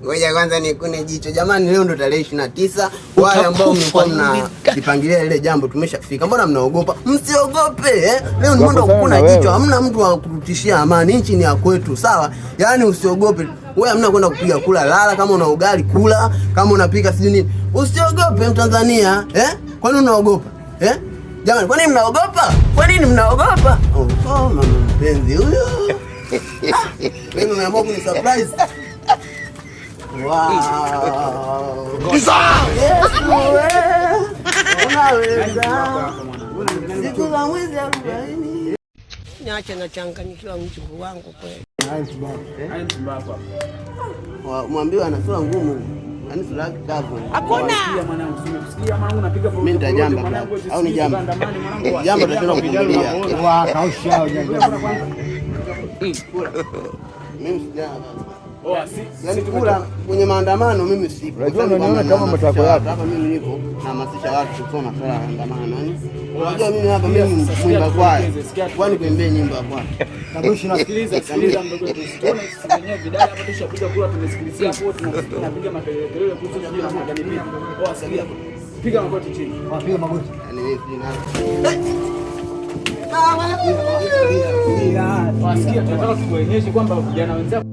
Ngoja kwanza nikune jicho. Jamani, leo ndo tarehe 29. Wale ambao mlikuwa mnajipangilia ile jambo tumeshafika. Mbona mnaogopa? Msiogope eh? Leo ni mwendo wa kukuna jicho. Hamna mtu wa kututishia amani. Nchi ni ya kwetu, sawa? Yaani usiogope. Wewe hamna kwenda kupiga kula, lala. Kama una ugali kula, kama unapika sijui nini. Usiogope Mtanzania, eh? Kwa nini unaogopa? Eh? Jamani, kwa nini mnaogopa? Kwa nini mnaogopa? Oh, oh, mama mpenzi huyo. Mimi nimeamua kuni surprise. Wow. Yes, wewe. Unaweza. Siku za mwezi 40. Niache nachanganyikiwa mjukuu wangu kweli. Mwambiwe ana sura ngumu. Yaani sura yake kavu. Hakuna. Mimi nitajamba brother. Au ni jamba? Jamba tutashinda kuvumilia. Mimi sijana. Yaani kula kwenye maandamano mimi sipo. Unajua unaniona kama matako yako. Hapa mimi niko nahamasisha watu kusoma masuala ya maandamano. Yaani unajua mimi hapa mimi mwimba kwaya. Kwani kuimbia nyimbo ya kwaya. Sikiliza, sikiliza mdogo wetu. Tuone sisi wenyewe vidali hapa tushapiga kura tumesikilizia hapo tunapiga makelele kelele kuhusu sijui na gani vipi. Poa, sikia. Piga magoti chini. Piga magoti. Yaani mimi sijui nani. Wasikia, tunataka tukuonyeshe kwamba vijana wenzako